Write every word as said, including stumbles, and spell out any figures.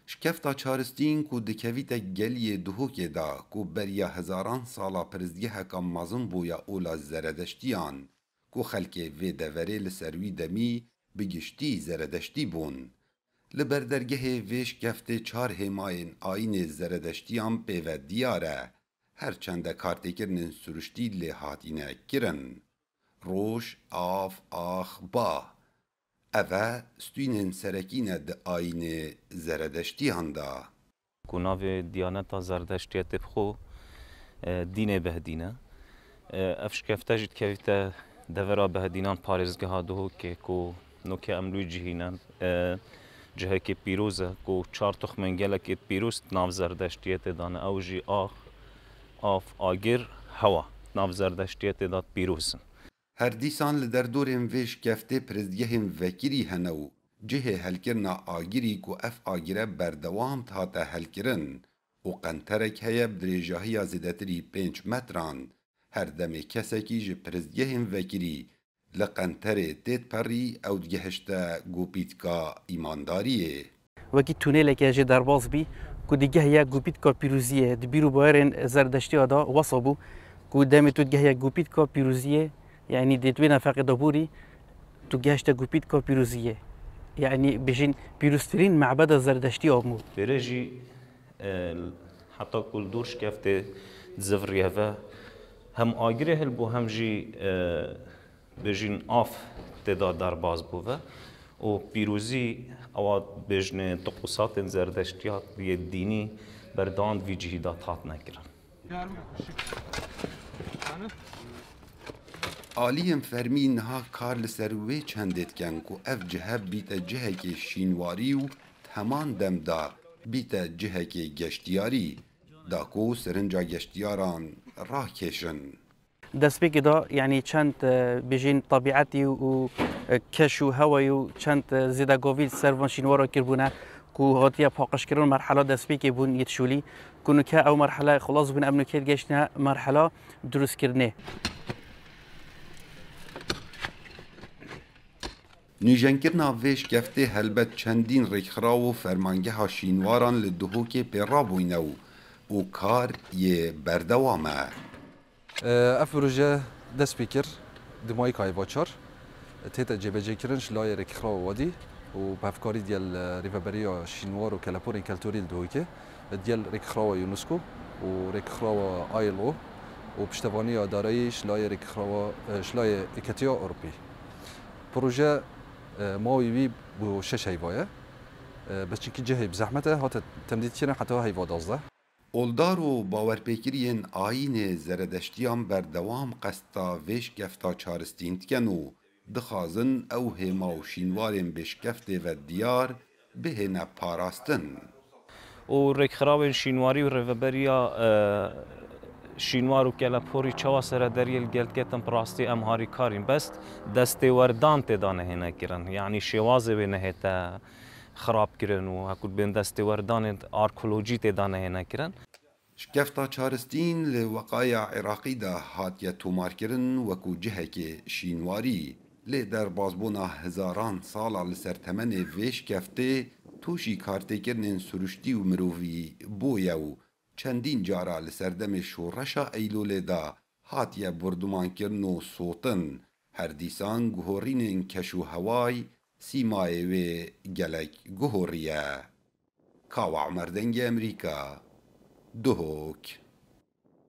Şkefta Çaristîn ku dikevîte geliyê Duhokê de ku beriya hezaran sala pirsgeheka mezin bûye ola Zeredeştiyan, ku xelkê vê deverê li ser wî demî bi giştî Zeredeştî bûn. Li ber dergehê vê şkeftê çar hêmayên ayînê Zeredeştiyan pê ve diyar e, her çende kartêkirinên siruştî lê hatîne kirin. Roj, av, ax, ba. Ev e stûynên serekî ne di ayînê Zeredeştiyan de. Ku navê Diyaneta Zerdeştiyetê bi xwe, e, dînê Behdîn e. E, ev şkefte jî dikevîte devera Behdînan parêzgeha Duhokê ku nokê em li wî cihî ne. E, cihekê pîroz e ku çar tuxmên gelekê pîroz di nav Zerdeştiyetê de ne. Ew jî ax, av, agir, hewa di nav Zerdeştiyetê de pîroz in. Her dîsan li derdorên vê şkeftê pirsgehên vekirî hene û cihê helkirina agirî ku ev agire berdewam dihate helkirin û qenterek heye bi dirêjahiya zêdetirî pênc metran. Her demê kesekî ji pirsgehên vekirî li qenterê tê diperî ew digihişte gopîtka îmandariyê. Wekî tuneleke jê derbas bî ku digeh ye gopîtka pîroziyê. Di bîr û bawerên Zerdeştiya de wesa bû ku demê tu digeh ye gopîtka pîroziyê, yanî di wê nefeqê de borî tu gehişte gopîtka pîroziyê. Yanî bijîn pîroztirîn mebeda Zerdeştiya bû. Pêre jî, e, heta ku li dor şkeftê dizivriye ve hem agirê hilbû hem jî, e, bêjin av tê de derbas bû ve û pîrozî ewa bêjinê tiqûsatên Zerdeştiya yê dînî berdewam di vî cihî de hatine kirin. Aliyên fermî niha kar li ser wê çendê dikin ku ev cihe bîte cihekê şînwarî û di heman dem de bîte cihekê geştiyarî, da ku sirinca geştiyaran rakêşin. Destpêkê de, yanî çend, e, bijîn, tebîetî û, e, keş û hewayî û çend, e, zêdegavî li ser van şînwara kirbûne ku hatiye paqijkirin, merhela destpêkê bûn yê tişûlî. Ku nuke ew merhele xilas bûn, em nuke digeştine merhela dirustkirinê. Nûjenkirina vê şkeftê helbet çendîn rêkxiraw û fermangeha şînwaran li Duhokê pê rabûyne û, û kar yê berdewam e. Ev proje dest pê kir di mayî kayê va çar. Tête cêbecêkirin ji layê Rêkxirawa Wadî û bi hevkarî digel, e, Rêveberiya Şînwar û Keleporên Keltorî li Duhokê, digel Rêkxirawa UNESCO û Rêkxirawa I L O û piştevaniya darayî ji layê Rêkxirawa, e, ji layê Yeketiya Ewropî. Proje, e, mawî wî bo şeş heyva ye. E, bes çinkî cihê bi zehmet e, hate temdîdkirin heta heyva duwazdeh. Oldar û bawerpêkiriyên ayînê Zeredeştiyan berdewam qesta vê şkefta çaristîn dikin û dixwazin ew hêma û şînwarên bi şkeftê ve diyar bihêne parastin. Û rêkxirawên şînwarî û rêveberiya, e, şînwar û keleporî çawa serederiyê li gel diketin, bi rastî em harîkar in. Bes destêwerdan tê de nehêne kirin. Yanî şêwazê wê nehête xirabkirin û hekû dibên destêwerdanên arkeolojî tê de nehêne kirin. Şkefta Çaristîn li weqaya Iraqî de hatiye tomarkirin wekû cihekê şînwarî. Lê derbasbûna hezaran sala li ser temenê vê şkeftê tûşî kartêkirinên siruştî û mirovî bûye û çendîn cara li serdemê şoreşa Eylûlê de hatiye bordumankirin û sotin. Her dîsan guhorînên keş û hewayî sîmayê wê gelek guhoriye. Kawa Omer, Dengê Emerîka, Duhok.